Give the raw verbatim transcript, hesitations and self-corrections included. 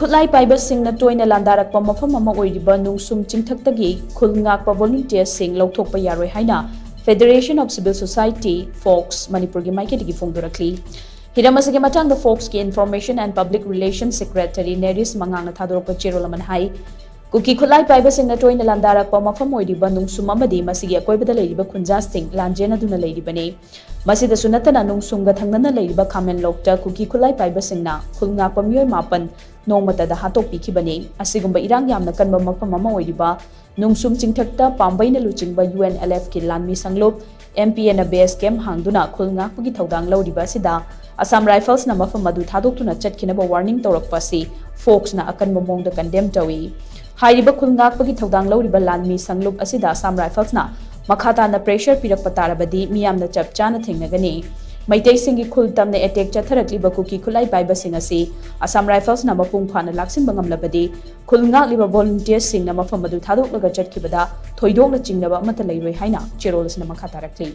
ꯈꯨꯠꯂꯥꯏ ꯄꯥꯏꯕꯁꯤꯡꯅ ꯇꯣꯏꯅ ꯂꯥꯟꯗꯥꯔꯛꯄ ꯃꯐꯝ ꯑꯃ ꯑꯣꯏꯔꯤꯕ ꯅꯨꯡꯁꯨꯝ ꯆꯤꯡꯊꯛꯇꯒꯤ ꯈꯨꯜ ꯉꯥꯛꯄ ꯚꯣꯂꯨꯟꯇꯤꯌꯔꯁꯤꯡ ꯂꯧꯊꯣꯛꯄ ꯌꯥꯔꯣꯏ ꯍꯥꯏꯅ Federation of Civil Society, fox, ꯃꯅꯤꯄꯨꯔꯒꯤ ꯃꯥꯏꯀꯩꯗꯒꯤ ꯐꯣꯡꯗꯣꯔꯛꯂꯤ꯫ ꯍꯤꯔꯝ ꯑꯁꯤꯒꯤ ꯃꯇꯥꯡꯗ ꯐꯣꯛꯁꯀꯤ Information and Public Relation Secretary ꯅꯦꯔꯤꯁ ꯃꯉꯥꯡꯅ ꯊꯥꯗꯣꯔꯛꯄ ꯆꯦꯔꯣꯜ ꯑꯃꯅ ꯍꯥꯏ, ꯀꯨꯀꯤ ꯈꯨꯠꯂꯥꯏ ꯄꯥꯏꯕꯁꯤꯡꯅ ꯇꯣꯏꯅ ꯂꯥꯟꯗꯥꯔꯛꯄ ꯃꯐꯝ ꯑꯣꯏꯔꯤꯕ ꯅꯨꯡꯁꯨꯝ ꯑꯃꯗꯤ ꯃꯁꯤꯒꯤ ꯑꯀꯣꯏꯕꯗ ꯂꯩꯔꯤꯕ ꯈꯨꯟꯖꯥꯁꯤꯡ ꯂꯥꯟꯖꯦꯟꯅꯗꯨꯅ ꯂꯩꯔꯤꯕꯅꯤ꯫ ꯃꯁꯤꯗꯁꯨ ꯅꯠꯇꯅ ꯅꯨꯡꯁꯨꯝꯒ ꯊꯪꯅꯅ ꯂꯩꯔꯤꯕ ꯈꯥꯃꯦꯟ ꯂꯣꯛꯇ ꯀꯨꯀꯤ ꯈꯨꯠꯂꯥꯏ ꯄꯥꯏꯕꯁꯤꯡꯅ ꯈꯨꯜ ꯉꯥꯛꯄ ꯃꯤꯑꯣꯏ ꯃꯥꯄꯟ ꯅꯣꯡꯃꯇꯗ ꯍꯥꯠꯇꯣꯛꯄꯤꯈꯤꯕꯅꯤ꯫ ꯑꯁꯤꯒꯨꯝꯕ ꯏꯔꯥꯡ ꯌꯥꯝꯅ ꯀꯟꯕ ꯃꯐꯝ ꯑꯃ ꯑꯣꯏꯔꯤꯕ ꯅꯨꯡꯁꯨꯝ ꯆꯤꯡꯊꯛꯇ ꯄꯥꯝꯕꯩꯅ ꯂꯨꯆꯤꯡꯕ UNLFꯀꯤ ꯂꯥꯟꯃꯤ ꯁꯪꯂꯨꯞ, MPNꯅ base camp ꯍꯥꯡꯗꯨꯅ ꯈꯨꯜ ꯉꯥꯛꯄꯒꯤ ꯊꯧꯗꯥꯡ ꯂꯧꯔꯤꯕ ꯑꯁꯤꯗ Assam Riflesꯅ ꯃꯐꯝ ꯑꯗꯨ ꯊꯥꯗꯣꯛꯇꯨꯅ ꯆꯠꯈꯤꯅꯕ warning ꯇꯧꯔꯛꯄ ꯑꯁꯤ ꯐꯣꯛꯁꯅ ꯑꯀꯟꯕ ꯃꯑꯣꯡꯗ condemn ꯇꯧꯏ꯫ ꯍꯥꯏꯔꯤꯕ ꯈꯨꯜ ꯉꯥꯛꯄꯒꯤ ꯊꯧꯗꯥꯡ ꯂꯧꯔꯤꯕ ꯂꯥꯟꯃꯤ ꯁꯪꯂꯨꯞ ꯑꯁꯤꯗ Assam Riflesꯅ ꯃꯈꯥ ꯇꯥꯅ pressure ꯄꯤꯔꯛꯄ ꯇꯥꯔꯕꯗꯤ ꯃꯤꯌꯥꯝꯅ ꯆꯞ ꯆꯥꯅ ꯊꯦꯡꯅꯒꯅꯤ꯫ ꯃꯩꯇꯩꯁꯤꯡꯒꯤ ꯈꯨꯜ ꯇꯝꯅ attack ꯆꯠꯊꯔꯛꯂꯤꯕ ꯀꯨꯀꯤ ꯈꯨꯠꯂꯥꯏ ꯄꯥꯏꯕꯁꯤꯡ ꯑꯁꯤ Assam Riflesꯅ ꯃꯄꯨꯡ ꯐꯥꯅ ꯂꯥꯛꯁꯤꯟꯕ ꯉꯝꯂꯕꯗꯤ ꯈꯨꯜ ꯉꯥꯛꯂꯤꯕ volunteersꯁꯤꯡꯅ ꯃꯐꯝ ꯑꯗꯨ ꯊꯥꯗꯣꯛꯂꯒ ꯆꯠꯈꯤꯕꯗ ꯊꯣꯏꯗꯣꯛꯅ ꯆꯤꯡꯅꯕ ꯑꯃꯠꯇ ꯂꯩꯔꯣꯏ ꯍꯥꯏꯅ ꯆꯦꯔꯣꯜ ꯑꯁꯤꯅ ꯃꯈꯥ ꯇꯥꯔꯛꯂꯤ꯫